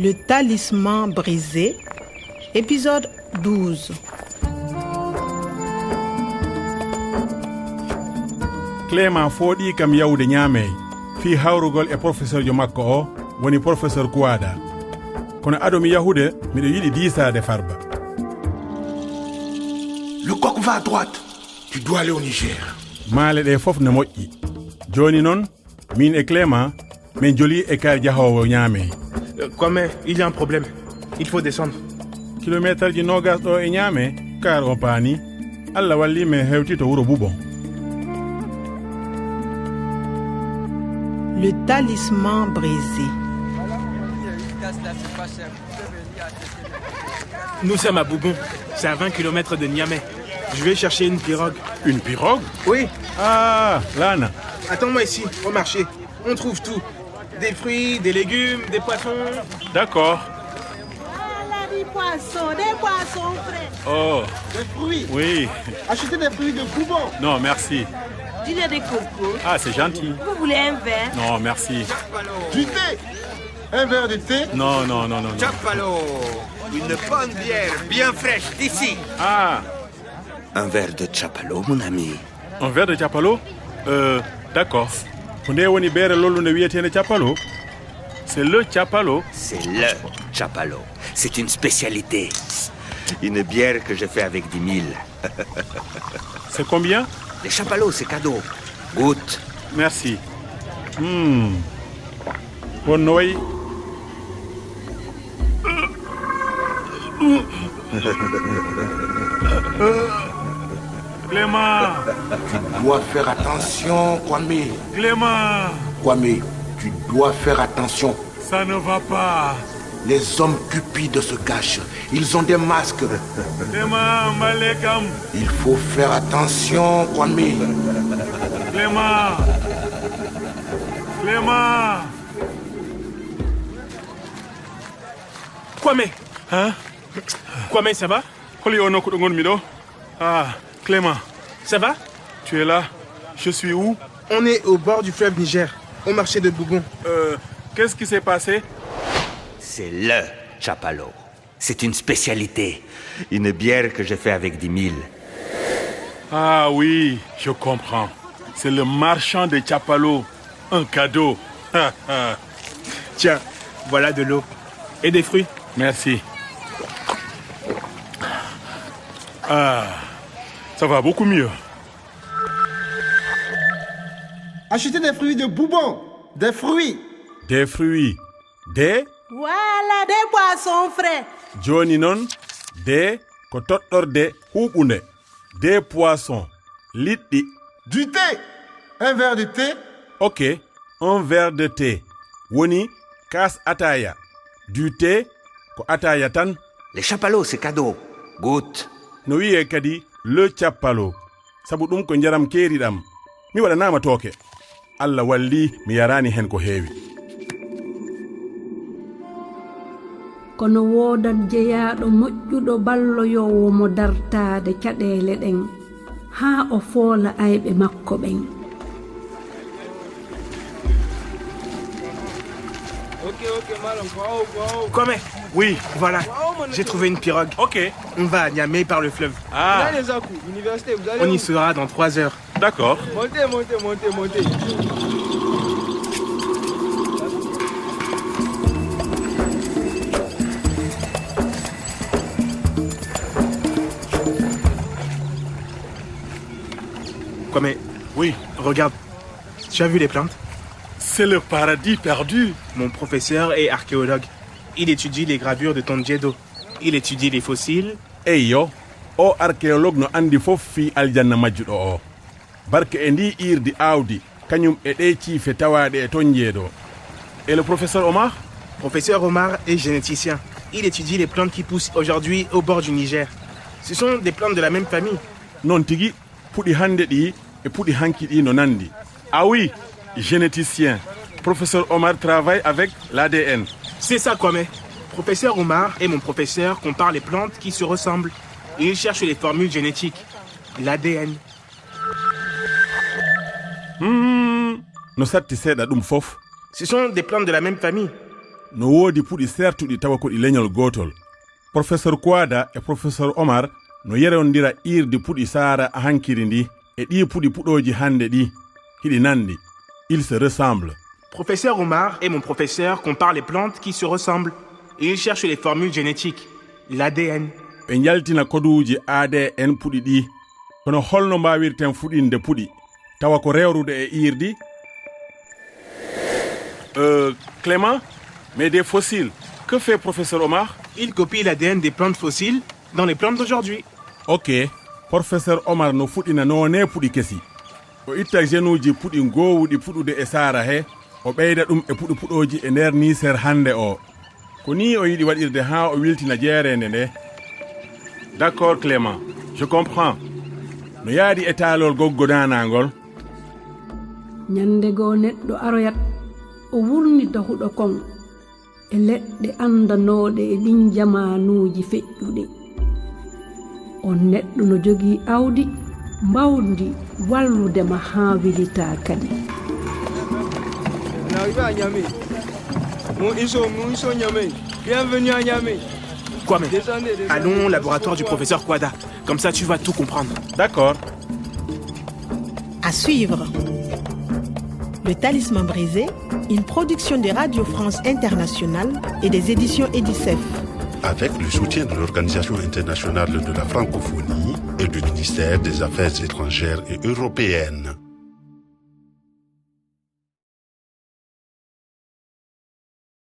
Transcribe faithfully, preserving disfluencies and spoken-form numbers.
Le talisman brisé, épisode douze. Clément fooɗii kam yahude Ñaamey fii hawrugol e profeseerjo makko oo, woni profeseer Kuwaada. Kono ado mi yahude, miɗo yiɗi diisaade Farba. Le coq va à droite. Tu dois aller au Niger. Maale ɗee fof no moƴƴi. Jooni noon, miin e Clément, min jolii e kaar jahoowo Ñaamey. Euh, Kwame, il y a un problème. Il faut descendre. Kilomeeterji noogaas ɗoo e Ñaamey, kaar o paanii. Alla wallii min hewti to wuro Bubon. Le talisman brisé. Nous sommes à Bougon. C'est à vingt kilomètres de Niamey. Je vais chercher une pirogue. Une pirogue? Oui, Ah, laana. Attends-moi ici, au marché. On trouve tout. Des fruits, des légumes, des poissons. D'accord. Voilà des poissons, des poissons frais. Oh, Des fruits. Oui. Achetez des fruits de Bougon. Non, merci. Du lait de coco. Ah, c'est gentil. Vous voulez un verre? Non, merci. Du thé. Un verre de thé. Non, non, non, non, non. Chapalo, une bonne bière bien fraîche d'ici. Ah, Un verre de Chapalo, mon ami. Un verre de Chapalo? Euh, d'accord. Ko nde woni beere lollunde wiyeteende Chapalo? C'est le Chapalo. C'est le Chapalo. C'est une spécialité. Une bière que je fais avec dix mille. C'est combien? Le Chapalo, c'est cadeau. Goûte. Merci. Hmm. Won no wayi. Clément, Tu dois faire attention, Kwame. Clément, Kwame, tu dois faire attention. Ça ne va pas. Les hommes cupides se cachent. Ils ont des masques. Clément, mballe kam. Il faut faire attention, Kwame. Clément. Clément. Kwame, Hein? Kwame, ça va? Holi o nokku ɗo ngonmi ɗo? Ah, Clément, Ça va? Tu es là? Je suis où? On est au bord du fleuve Niger, au marché de Bougon. Euh, qu'est-ce qui s'est passé? C'est le Chapalo. C'est une spécialité. Une bière que je fais avec dix mille. Ah oui, je comprends. C'est le marchand de Chapalo. Un cadeau. Tiens, voilà de l'eau. Et des fruits. Merci. Ah, ça va beaucoup mieux. Achetez des fruits de Bougon. Des fruits. Des fruits. Des? Voilà des poissons frais. Jooni noon, de ko toɗɗorde huuɓunde. Des poissons, liɗɗi. Du thé. Un verre de thé. Ok, un verre de thé. Woni kaas ataaya. Du thé, ko ataaya tan. Le Chapalo, c'est cadeau. Goûte. No wiyee kadi le Chapalo. Sabu ɗum ko njaram keeriɗam. Mi waɗanaama tooke. Alla wallii mi yaraani heen ko heewi. Kono woodat jeyaaɗo moƴƴuɗo balloyoowo mo dartaade caɗeele ɗen, haa o foola ayɓe makko ɓen. Kwame, oui, voilà. J'ai trouvé une pirogue. Ok. On va à Niamey par le fleuve. Ah, On y sera dans trois heures. D'accord. Montez, montez, montez, montez. Kwame, Oui. Regarde. Tu as vu les plantes? C'est le paradis perdu. Mon professeur est archéologue. Il étudie les gravures de Tonjedo. Il étudie les fossiles. Eyyo, o archéologue no anndi fof fii aljanna majjuɗo o. Barke e ndii iirdi aawdi, kañum e ɗee ciife tawaaɗe e Tonjedo. Et le professeur Omar? Professeur Omar est généticien. Il étudie les plantes qui poussent aujourd'hui au bord du Niger. Ce sont des plantes de la même famille. Noon tigi, puɗi hannde ɗi e puɗi hanki ɗi no nanndi. Ah oui, généticien. Professeur Omar travaille avec l'A D N. C'est ça, Kwame. Professeur Omar et mon professeur comparent les plantes qui se ressemblent. Ils cherchent les formules génétiques, l'A D N. Hmm, no satti seeɗa ɗum fof. Ce sont des plantes de la même famille. No woodi puɗi sertuɗi tawa ko ɗi leñol gootol. Professeur Kouada e Professeur Omar no yerondira iirdi puɗi Saara hankiri ndi e ɗii puɗi puɗooji hannde ɗi. Hiɗi nanndi. Ils se ressemblent. Professeur Omar et mon professeur comparent les plantes qui se ressemblent. Et ils cherchent les formules génétiques, l'A D N. Ɓe njaltina koduuji A D N puɗi ɗi. Kono holno mbaawirten fuɗinde puɗi tawa ko rewrude e iirdi? Euh, Clément, mais des fossiles, que fait professeur Omar? Il copie l'A D N des plantes fossiles dans les plantes d'aujourd'hui. Ok, professeur Omar no fuɗina noone puɗi kesi. O itta genuuji puɗi ngoowuɗi fuɗude e Saara he, o ɓeyda ɗum e puɗi puɗooji e nder Niiseer hannde o. Ko nii o yiɗi waɗirde haa o wiltina jeereende nde. D'accord, Clément, je comprends. No yaadi e taalol goggo naanangol. Ñande goo neɗɗo aroyat, o wurni dahuɗo kon e leɗɗe anndanooɗe e ɗin jamaanuuji feƴƴuɗi. On neɗɗo no jogii awdi mbawndi wallude ma haa wilitaa kadi. On arrive à Niamey. Nous y sommes, nous y sommes Niamey. Bienvenue à Niamey. Kwame, allons au laboratoire du professeur Kouada. Comme ça, tu vas tout comprendre. D'accord. À suivre. Le Talisman brisé, une production de Radio France Internationale et des éditions Edicef. Avec le soutien de l'Organisation internationale de la francophonie et du ministère des Affaires étrangères et européennes.